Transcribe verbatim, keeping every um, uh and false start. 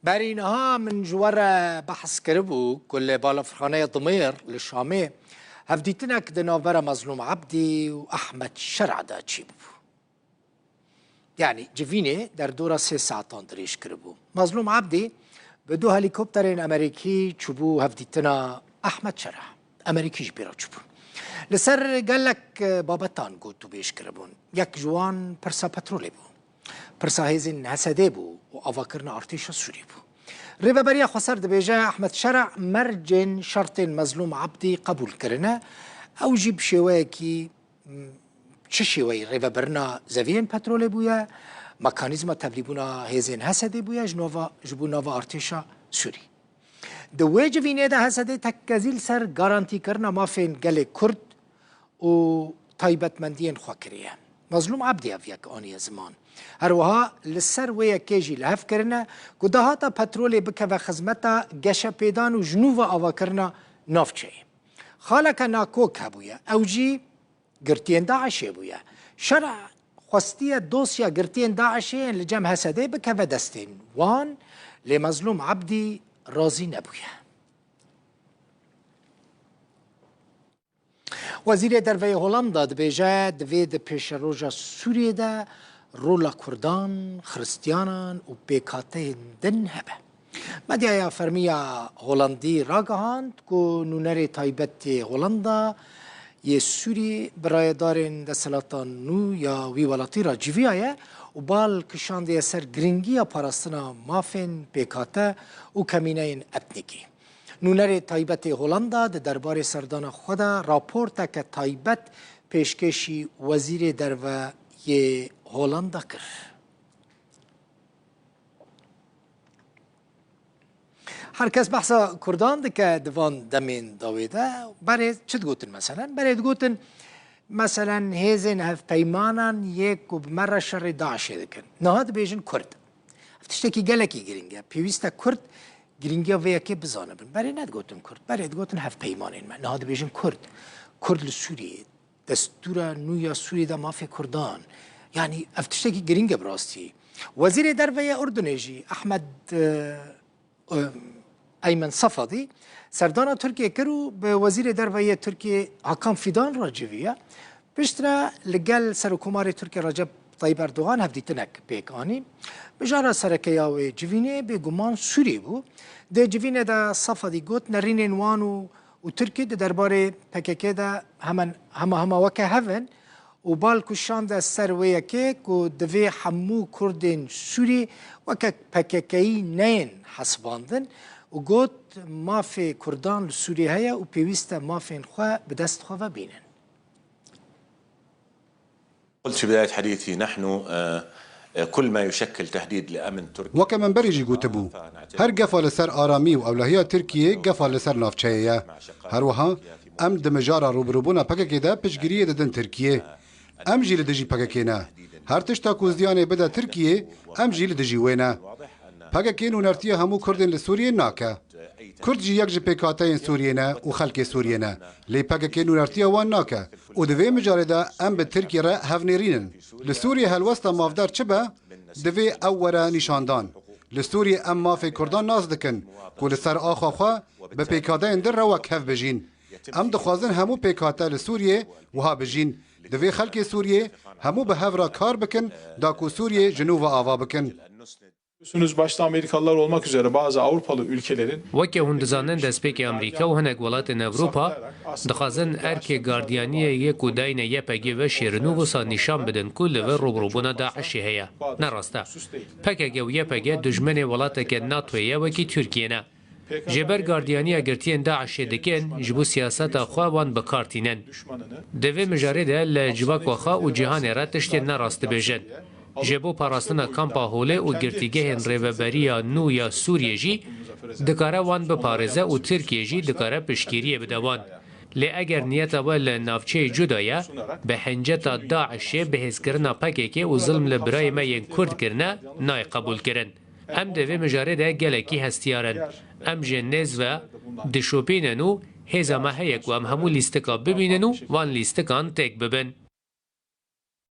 Berî niha min ji we re behs kiribû ku li balafirxaneya Dimêr li Şamê hevdîtinek di navbera Mezlûm Ebdî û Ehmed Şer'a de çêbû. Yanî civînê derdora sê saetan dirêj kiribû. Mezlûm Ebdî bi du helîkopterên Amerîkî çûbû hevdîtina Ehmed Şer'a. Amerîkî jî pê re çûbûn. Li ser gelek, e, babetan gotûbêj kiribûn. Yek ji wan pirsa petrolê bû. Pirsa hêzên H S D'ê bû û avakirina artêşa Sûrî bû. Rêveberiya Xweser dibêje, Ehmed Şer'a mercên şertên Mezlûm Ebdî qebûl kirine. Ew jî bi şêweyekî, m, çi şêweyî rêvebirina zeviyên petrolê bûye, mekanîzma tevlîbûna hêzên H S D'ê bûye ji nava, ji bo nava artêşa Sûrî. Di wê civînê de H S D'ê tekkezî li ser garantîkirina mafên gelê Kurd û taybetmendiyên xwe kiriye. Mezlûm Ebdî ev yek aniye ziman. Her wiha li ser wê yekê jî li hev kirine ku dahata petrolê bikeve xizmeta geşepêdan û ji nû ve avakirina navçeyê. Xaleke nakok hebûye, ew jî girtiyên DAIŞ'ê bûye. Şer'a xwestiye dosya girtiyên DAIŞ'ê yên li cem H S D'ê bikeve destên wan, lê Mezlûm Ebdî razî nebûye. Wezîrê Derve yê Holanda dibêje, divê di pêşeroja Sûriyê de rola Kurdan, Xiristiyanan û pêkhateyên din hebe. Medyaya fermî ya Holandî ragihand ku nûnerê taybet yê Holanda yê Sûrî bi rayedarên desthilatan nû ya wî welatî re civiyaye û bal kişandiye ser girîngiya parastina mafên pêkhate û kemîneyên etnîkî. Nûnerê taybet ê Holanda di derbarê serdana xwe de raporteke taybet pêşkêşî Wezîrê Derve yê Holanda kir. Her kes behsa Kurdan dike di van demên dawê de. Berê çi digotin meselen? Berê digotin, meselen, hêzên hevpeymanan yê ku bi me re şerê DAIŞ'ê dikin. Niha dibêjin Kurd. Ev tiştekî gelekî girîng e. Pêwîst e Kurd girîngiya vê yekê bizanibin. Berê nedigotin Kurd. Berê digotin hevpeymanên me. Niha dibêjin Kurd. Kurd li Sûriyê. Destûra nû ya Sûriyê de mafê Kurdan. Yanî ev tiştekî girîng e bi rastî. Wezîrê Derve yê Urdunê jî Ehmed, e, e, Eymen Safadî serdana Tirkiyê kir û bi Wezîrê Derve yê Tirkiyê Hakan Fidan re civiya. Piştre li gel Serokkomarê Tirkiyê Recep Tayyip Erdogan hevdîtinek pêk anî. Mijara sereke ya wê civînê bêguman Sûrî bû. Di civînê de Safadî got, nerînên wan û û Tirkî di derbarê P K K de hemen, hema hema weke hev in û bal kuşande ser wê yekê ku divê hemû Kurdên Sûrî weke P K K'yî neyên hesibandin û got, mafê Kurdan li Sûriyê heye û pêwîst e mafên xwe bi dest xwe ve bînin. قلت في بداية حديثي، نحن، آه، آه، كل ما يشكل تهديد لأمن تركيا. Weke min berê jî gotibû, her gefa li ser aramî û ewlehiya Tirkiyê gefa li ser navçeyê ye. Her wiha em di mijara rûbirûbûna P K K de piştgiriyê didin Tirkiyê. Em jî li dijî P K K ne. Her tişta ku ziyanê bide Tirkiyê, em jî li dijî wê ne. P K K nûnertiya hemû Kurdên li Sûriyê nake. Kurd jî yek ji pêkhateyên Sûriyê ne û xelkê Sûriyê ne. Lê P K K nûnertiya wan nake û di vê mijarê de em bi Tirkiyê re hevnêrîn in. Li Sûriyê helwesta mafdar çi be, divê ew were nîşandan. Li Sûriyê em mafê Kurdan nas dikin ku li ser axa xwe bi pêkhateyên din re wek hev bijîn. Em dixwazin hemû pêkhate li Sûriyê wiha bijîn. Divê xelkê Sûriyê hemû bi hev re kar bikin da ku Sûriyê ji nû ve ava bikin. Biliyorsunuz, başta Amerikalılar olmak üzere bazı Avrupalı ülkelerin Weke hûn dizanin, destpêkê Amerîka û hinek welatên Ewropa dixwazin erkê gardiyaniyê yê ku dayine Y P G veşêrin û wisa nîşan bidin ku li vir rûbirûbûna DAIŞ'ê heye. Ne rast e. P K K û Y P G dijmenê welateke NATO'yê ye, wekî Tirkiye ne. Ji ber gardiyaniya girtiyên DAIŞ'ê dikin, ji bo siyaseta xwe wan bi kar tînin. Di vê mijarê de li civaka xwe û cîhanê re tiştên ne rast dibêjin. Ji bo parastina kampa Holê û girtîgehên rêveberiya nû ya Sûriyê jî dikare wan biparêze û Tirkiye jî dikare piştgiriyê bide wan. Lê eger niyeta we li navçeyê cuda ye, bi hinceta DAIŞ'ê bihêzkirina P K K û zilm li birayê me yên Kurd kirine, nayê qebûlkirin. Em di vê mijarê de gelekî hestiyar in. Em ji nêz ve dişopînin û hêza me heye ku em hemû lîstika bibînin û van lîstikan têk bibin.